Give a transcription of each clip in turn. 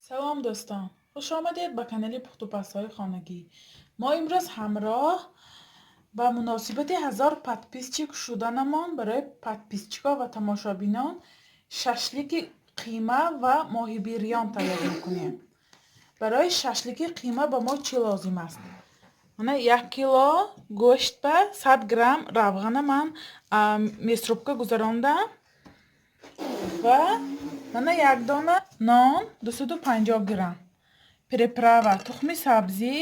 Салом, дӯстон! Хуш омадед ба канали пухтупазҳои хонагӣ. Мо имрӯз ҳамроҳ ба муносибати 1000 подписчик шуданамон барои подписчикҳо ва тамошобинон шашлики қима ва моҳи бирён тайёр мекунем. Барои шашлики қима ба мо чӣ лозим аст? Мана 1 кило гӯшт ба 100 грамм равғана ман мясорубка гузарондам ва мана як дона нон 250 грамм, приправа, тухми сабзӣ,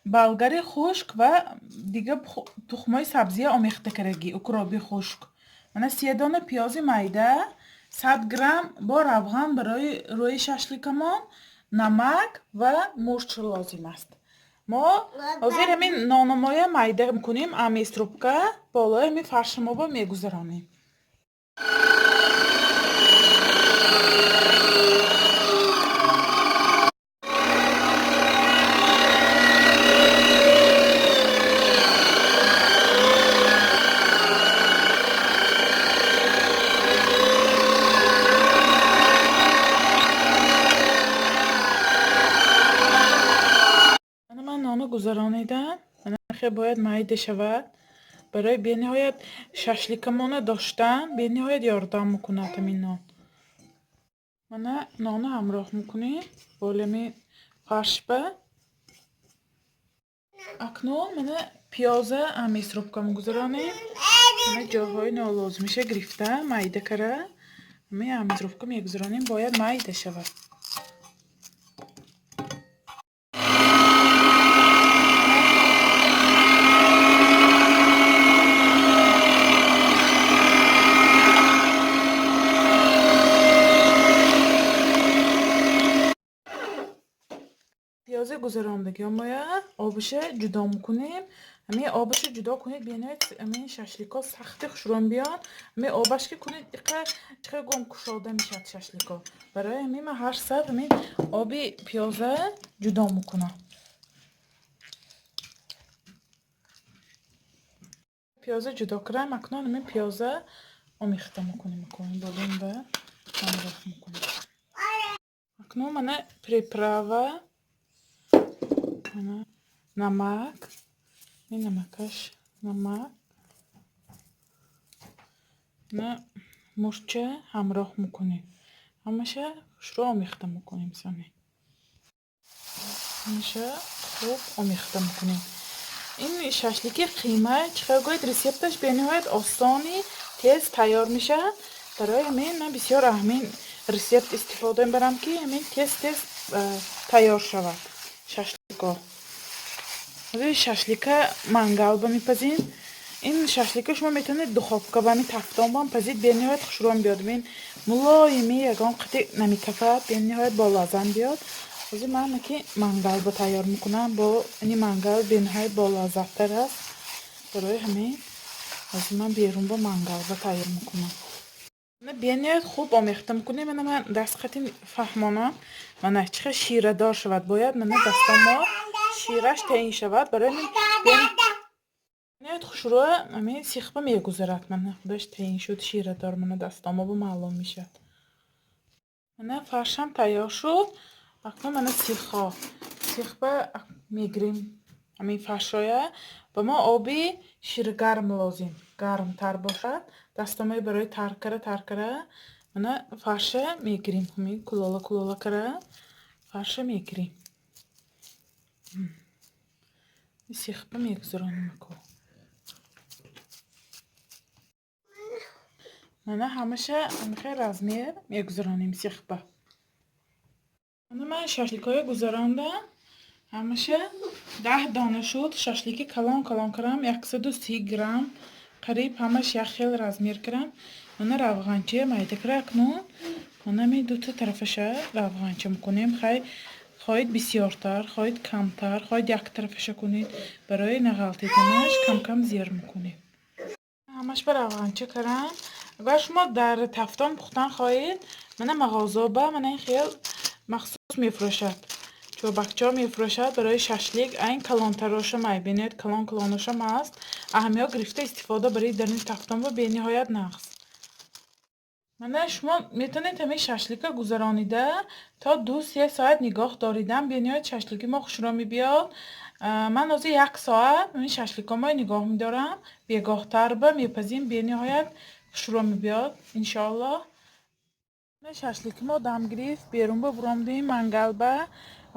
болгари хушк ва дига тухмҳои сабзия омехта кардагӣ, укроби хушк, мана се дона пиёзи майда, 100 грамм бо равған барои рӯи шашликамон, намак ва мурч лозим аст. Мо ҳозир ҳамин нономоя майда мекунем, мясорубка болои ҳамин фаршамоба мегузаронем. Мана ман ноно гузаронидам. Мана хел бояд майда шавад. Барои бениҳоят шашликамона доштан бениҳоят ёрдам мекунад ҳамин нон. Мана ноно ҳамроҳ мекунем болами фаршба. Акнун мана пиёза мясорубка мегузаронем. Мана ҷойҳои нолозимиша гирифта майда кара ҳамин мясорубка мегузаронем, бояд майда шавад. Пиёзи гузарондагиҳомоя обиша ҷудо мекунем. Ҳамин обиша ҷудо кунед, бениҳоят ҳамин шашликҳо сахти хушрӯм биён. Ҳамин обаш ки кунед, иқа чӣ гум кушода мешавад шашликҳо. Барои ҳамин ман ҳар саф ҳамин оби пиёза ҷудо мекунам. Пиёза ҷудо кардам, акнун ҳамин пиёза омехта мекунем, болин ба ҳамроҳ мекунем. Акнун мана приправа, мана намак, ин намакаш намак, на мурча ҳамроҳ мекунем. Ҳамаша хушрӯ омехта мекунем сани. Ҳамаша хуб омехта мекунем. Ин шашлики қима, чӣ хел гӯед, рецепташ бениҳоят осони, тез тайёр мешавад. Барои ҳамин ман бисёр ҳамин рецепт истифода мебарам, ки ҳамин тез-тез тайёр шавад шашликҳо. Ҳозир шашлика мангалба мепазем. Ин шашлика шумо метавонед духовка ба ҳамин тафтонбам пазид, бениҳоят хушрӯм биёд. Ин мулоими ягон қити намекафад, бениҳоят болаззат биёд. Ҳозир ман ки мангалба тайёр мекунам, бо ини мангал бениҳоят болаззаттар аст. Барои ҳамин ҳозир ман берун бо мангалба тайёр мекунам. Бениҳоят хуб омехта мекунем. Мана ман дастқати фаҳмонам. Мана чӣ хел ширадор шавад. Бояд мана дастомо шираш таъин шавад. Барои ҳамин бениҳоят хушрӯ ҳамин сихба мегузарад. Мана худаш таъин шуд ширадор, мана дастомо бо маълум мешавад. Мана фаршам тайёр шуд. Акнун мана сихҳо. Сихба мегирем ҳамин фаршоя. Ба мо оби ширгарм лозим. Гармтар бошад. Дастомои барои тар кара тар кара мана фарша мегирем. Ҳамин кулола кулола кара фарша мегирем. Сихба мегузаронем ако. Мана ҳамаша ҳамихел размер мегузаронем сихба. Мана ман шашликҳоя гузарондам. Ҳамаша 10 дона шуд. Шашлики калон калон кардам, 130 грамм. Қариб ҳамаш як хел размер кардам. Мана равғанча майда кара акнун. Мана ҳамин дута тарафаша равғанча мекунем. Хай хоҳед бисёртар, хоҳед камтар, хоҳед як тарафаша кунед. Барои нағалтиданаш кам-кам зер мекунем. Ҳамаш ба равғанча кардам. Агар шумо дар тафтон пухтан хоҳед, мана мағозоба мана ин хел махсус мефурӯшад. Чӯбакчаҳо мефурӯшад барои шашлик. Айн калонтарошам ай бениҳоят калон калоношам ҳаст. Аҳамиҳо гирифта истифода барои даруни тафтонба бениҳоят нағз. Мана шумо метавонед ҳамин шашлика гузаронида то 2-3 соат нигоҳ доридан. Бениҳоят шашлики мо хушрӯ мебиёд. Ман ҳозир 1 соат ҳамин шашликҳомо нигоҳ медорам. Бегоҳтар ба мепазим, бениҳоят хушрӯ мебиёд иншоаллоҳ. Шашлики мо дам гирифт, берун ба буромдем мангалба.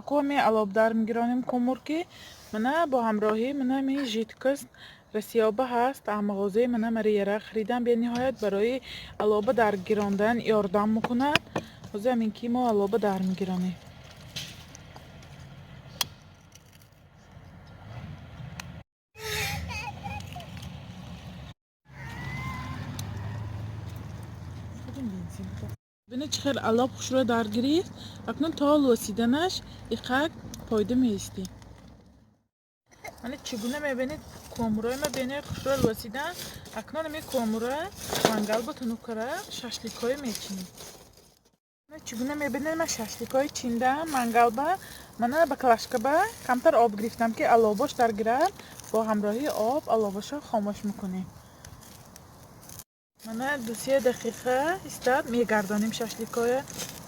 Аку ҳамин алобдар мегиронем кӯмур ки мана бо ҳамроҳӣ мана ҳамин жидкость Россиёба ҳаст, мағозаи мана Марияра харидам. Бениҳоят барои алоба дар гирондан ёрдам мекунад. Ҳозир ҳамин ки мо алоба дар мегиронем. Бинед чӣ хел алоб хушрӯ дар гирифт. Акнун то лӯсиданаш иқак пойда меистем. Мана чӣ гуна мебинед кӯмурои ма бениҳоят хушрӯ лӯсидан. Акнун ҳамин кӯмура мангалба тунук кара шашликҳое мечинем. Мана чӣ гуна мебинед ман шашликҳои чиндам мангалба. Мана баклашкаба камтар об гирифтам ки алобош дар гирад. Бо ҳамроҳии об алобошро хомӯш мекунем. Мана 2-3 дақиқа истад мегардонем шашликҳоя.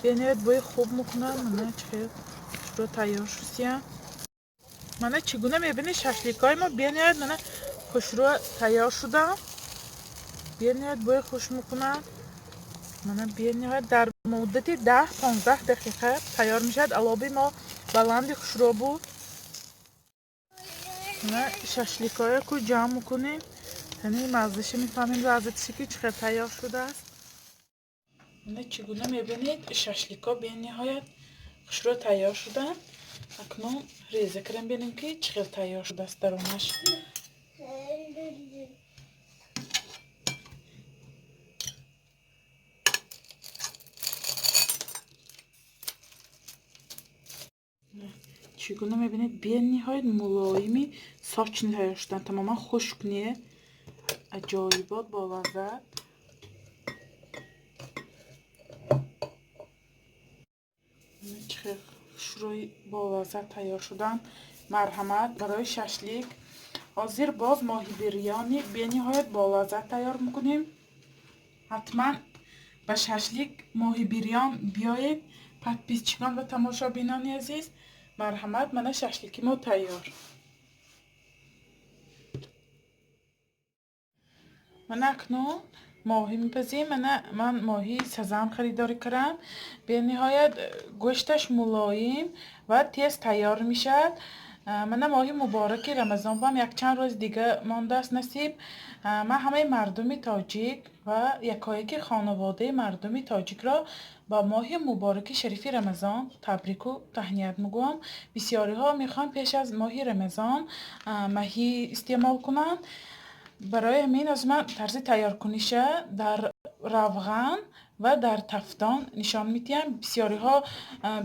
Бениҳоят бӯи хуб мекунад. Мана чӣ хел хушрӯ тайёр шудсиям. Мана чӣ гуна мебинед шашликҳои мо бениҳоят мана хушрӯ тайёр шуданд. Бениҳоят бӯи хуш мекунад. Мана бениҳоят дар муддати 10-15 дақиқа тайёр мешавад. Алоби мо баланди хушрӯ буд. Мана шашликҳоя ку ҷамъ мекунем. Яъне маззаша мефаҳмем лаззатиша ки чӣ хел тайёр шудааст. Мана чӣ гуна мебинед шашликҳо бениҳоят хушрӯ тайёр шуданд. Акнун реза кардем бинем ки чӣ хел тайёр шудааст дарунаш. Чӣ гуна мебинед бениҳоят мулоими сочни тайёр шуданд. Тамоман хушк не, аҷоибот бо лаззат. Чӣ хел хушрӯи бо лаззат тайёр шуданд. Марҳамат барои шашлик. Ҳозир боз моҳи бирёни бениҳоят бо лаззат тайёр мекунем. Ҳатман ба шашлик моҳи бирён биёед. Подписчикон ва тамошобинони азиз, марҳамат, мана шашлики мо тайёр. Мана акнун моҳӣ мепазем. Мана ман моҳии сазам харидорӣ кардам. Бениҳоят гӯшташ мулоим ва тез тайёр мешавад. Мана моҳи мубораки Рамазон бам якчанд рӯз дига мондааст насиб. Ман ҳамаи мардуми тоҷик ва якояки хонаводаи мардуми тоҷикро ба моҳи мубораки шарифи Рамазон табрику таҳният мегӯям. Бисёриҳо мехоҳанд пеш аз моҳи Рамазон маҳӣ истеъмол кунанд. Барои ҳамин аз ман тарзи тайёркуниша дар равған ва дар тафтон нишон медиҳам. Бисёриҳо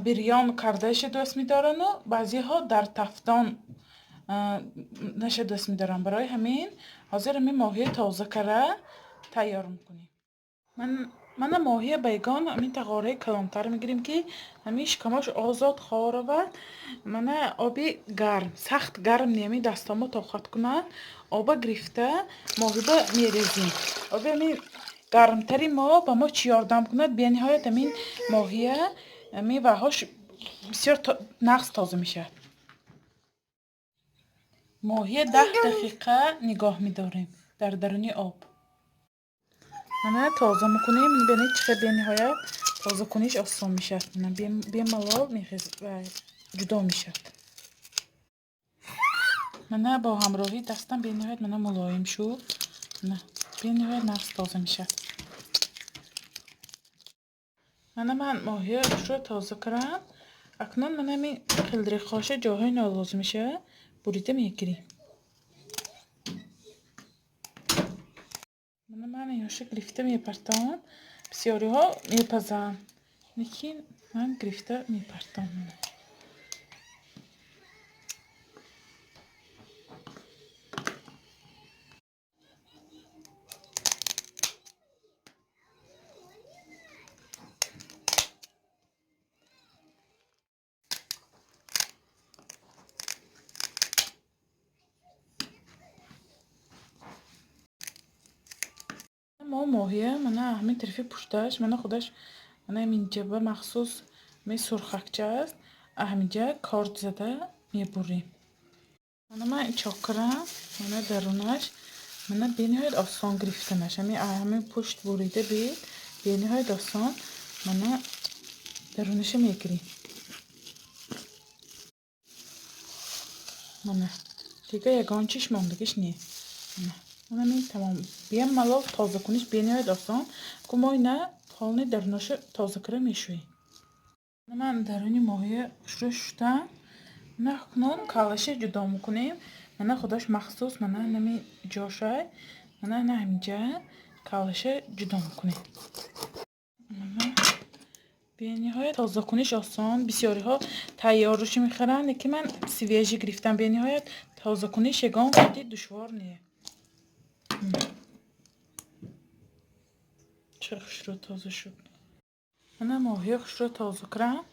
бирён кардаша дӯст медорану баъзеҳо дар тафтон наша дӯст медоранд. Барои ҳамин ҳозир ҳамин моҳии тоза кара тайёр мекунем. Мана моҳия ба ягон ҳамин тағораи калонтар мегирем ки ҳамин шикамош озод хоравад. Мана оби гарм, сахт гарм не, ҳамин дастомо тоқат кунад. Оба гирифта моҳиба мерезем. Оби ҳамин гармтари мо ба мо чӣ ёрдам кунад? Бениҳоят ҳамин моҳия ҳамин ваҳош бисёр нағз тоза мешавад. Моҳия 10 дақиқа нигоҳ медорем дар даруни об. Мана тоза мекунем. Бинед чӣ хел бениҳоят тоза куниш осон мешавад. Мана бемалол ҷудо мешавад. Мана бо ҳамроҳии дастам бениҳоят мана мулоим шуд. Мана бениҳоят нағз тоза мешавад. Мана ман моҳиро тоза кардам. Акнун мана ҳамин қилдириқоша ҷойҳои нолозимиша бурида мегирем. Мана ман инҳоша гирифта мепартам. Бисёриҳо мепазанд, лекин ман гирифта мепартам. Мо моҳия мана ҳамин тарафи пушташ, мана худаш, мана ҳаминҷа ба махсус ме сурхакча аст, ҳаминҷа корд зада мебурем. Мана ман чок кардам, мана дарунаш, мана бениҳоят осон гирифтанаш. Ҳамин пушт бурида бед, бениҳоят осон мана дарунаша мегирем. Мана дига ягон чиш мондагиш не. Мана ҳамин тамом. Бемалол тоза куниш бениҳоят осон. Ку мо ина полни дарунаша тоза кара мешӯем. Ман даруни моҳия хушрӯ шуштам. Мана акнун каллаша ҷудо мекунем. Мана худаш махсус, мана ҳамин ҷошай. Мана ана ҳаминҷа каллаша ҷудо мекунем. Мана бениҳоят тоза куниш осон. Бисёриҳо тайёруши мехаранд, лекин ман свежий гирифтам. Бениҳоят тоза куниш ягон қадри душвор не. Чӣ хушрӯ тоза шуд. Мана моҳия хушрӯ тоза кардам.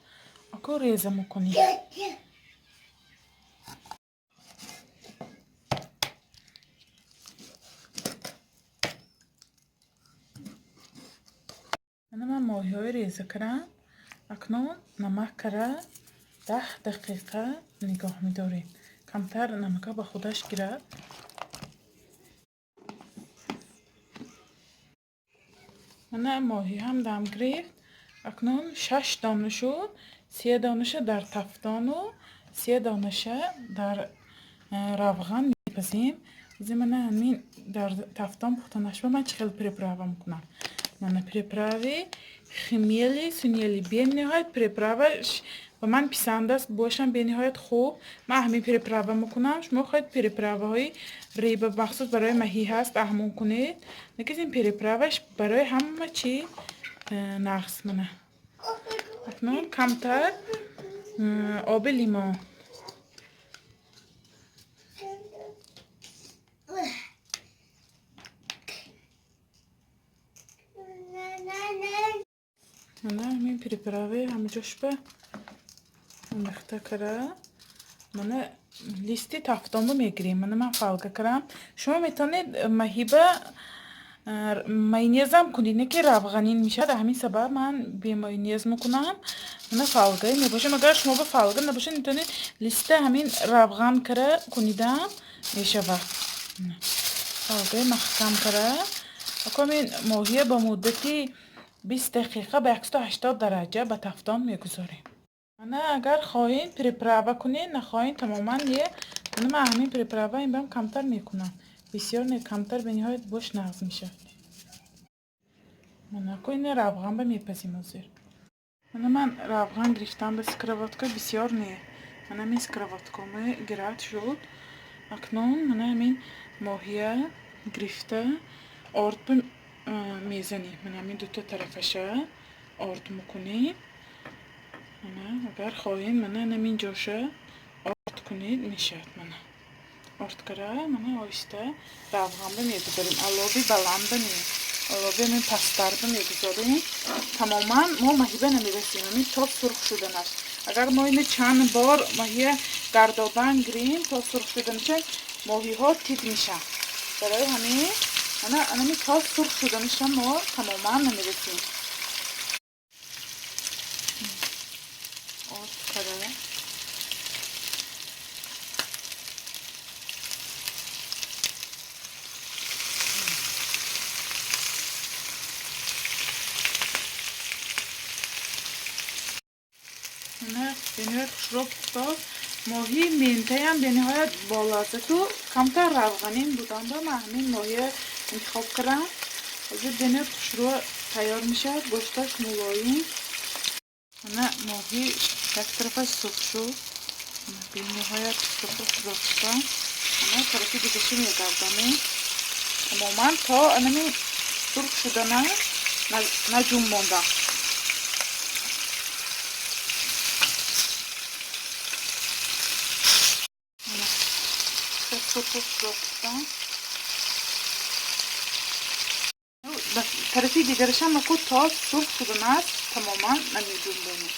Аку реза мекунем. Мана ман моҳиҳои реза кардам. Акнун намак кара 10 дақиқа нигоҳ медорем. Камтар намака ба худаш гирад. Мана моҳӣ ҳам дам гирифт. Акнун 6 дона шуд. 3 донаша дар тафтону 3 донаша дар равған мепазем. Ҳозир мана ҳамин дар тафтон пухтанашба ман чӣ хел приправа мекунам. Мана приправи хмели сунели, бениҳоят приправа ба ман писанд аст, бошам бениҳоят хуб. Ман ҳамин приправа мекунам. Шумо хоҳед приправаҳои рыба махсус барои маҳӣ ҳаст, аҳмон кунед. Лекин ин приправаш барои ҳама чӣ нағз. Мана акнун камтар оби лимон. Мана ҳамин приправаи ҳамаҷошба омехта кара. Мана листи тафтонро мегирем. Мана ман фолга кардам. Шумо метавонед маҳиба майонезам кунед, не ки равғанин мешавад. Ҳамин сабаб ман бемайонез мекунам. Мана фолгаи мебошам. Агар шумо ба фолга набошад, метавонед листа ҳамин равған кара кунидам мешавад. Фолгаи маҳкам кара. Аку ҳамин моҳия ба муддати 20 дақиқа ба 180 дараҷа ба тафтон мегузорем. Мана агар хоҳед приправа кунед, нахоҳед тамоман не. Мана ман ҳамин приправа ин бам камтар мекунам. Бисёр не, камтар бениҳоят бош нағз мешавад. Мана аку ина равған ба мепазим ҳозир. Мана ман равған гирифтам ба сковородка, бисёр не. Мана ҳамин сковородкамо гирад шуд. Акнун мана ҳамин моҳия гирифта орд мезанем. Мана ҳамин дута тарафаша орд мекунем. Мана агар хоҳед мана ҳамин ҷоша орд кунед мешавад. Мана орд кара, мана оҳиста равғанба мегузорем. Алови баланда не, алови ҳамин пасттарба мегузорем. Тамоман мо маҳиба намерасем, ҳамин то сурх шуданаш. Агар мо ина чанд бор маҳия гардодан гирем то сурх шуданаша, моҳиҳо тит мешаванд. Барои ҳамин мана ҳамин то сурх шуданаша мо тамоман намерасем. Орд кара. Мана бениҳоят хушрӯ пухтост. Моҳии ментаям бениҳоят болаззату камтар равғанин буданда ман ҳамин моҳия интихоб кардам. Ҳозир бениҳоят хушрӯ тайёр мешавад, гӯшташ мулоим. Мана моҳӣ як тарафаш сурх шуд. Бениҳоят сурху хушрӯ пухта. Мана тарафи дигаша мегардонем. Тамоман то анами сурх шудана наҷум мондам. Сурху хушрӯ пухта. Тарафи дигарашам аку то сурх шуданааст тамоман намеҷунбонем.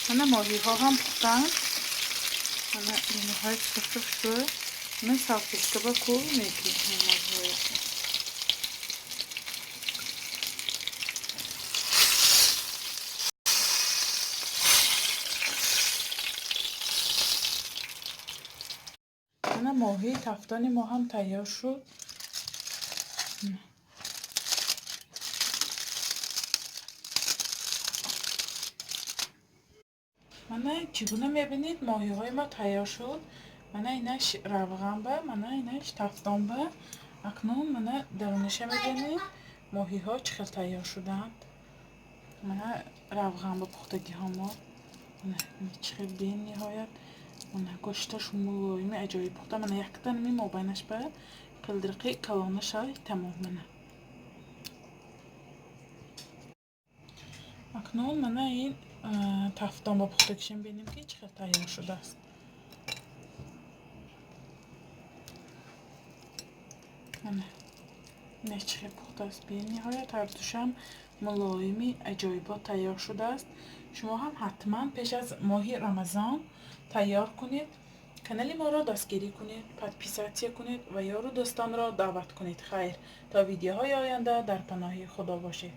Мана моҳиҳо ҳам пухтанд. Мана бениҳоят сурху хушрӯ. Мана салфеткаба ку мегирем моҳиҳоя. Моҳии тафтони мо ҳам тайёр шуд. Мана чӣ гуна мебинед, моҳиҳои мо тайёр шуд. Мана инаш равған ба, мана инаш тафтон ба. Акнун мана даруниша мебинед, моҳиҳо чӣ хел тайёр шуданд. Мана равған ба пухтагиҳо мо. Мана чӣ хел бениҳоят мана гӯшташ мулоими аҷоиб пухта. Мана якта ними мобайнаш ба қилдирқи калонаша тамом мана. Акнун мана ин тафтон ба пухтагишам бинем, ки чӣ хел тайёр шудааст. Мана ина чӣ хел пухтааст, бениҳоят ҳардушам мулоими аҷоибот тайёр шудааст. Шумо ҳам ҳатман пеш аз моҳи Рамазон тайёр кунед. Канали моро дастгирӣ кунед, подписатсия кунед ва ёру дӯстонро даъват кунед. Хайр, то видеоҳои оянда дар паноҳи Худо бошед.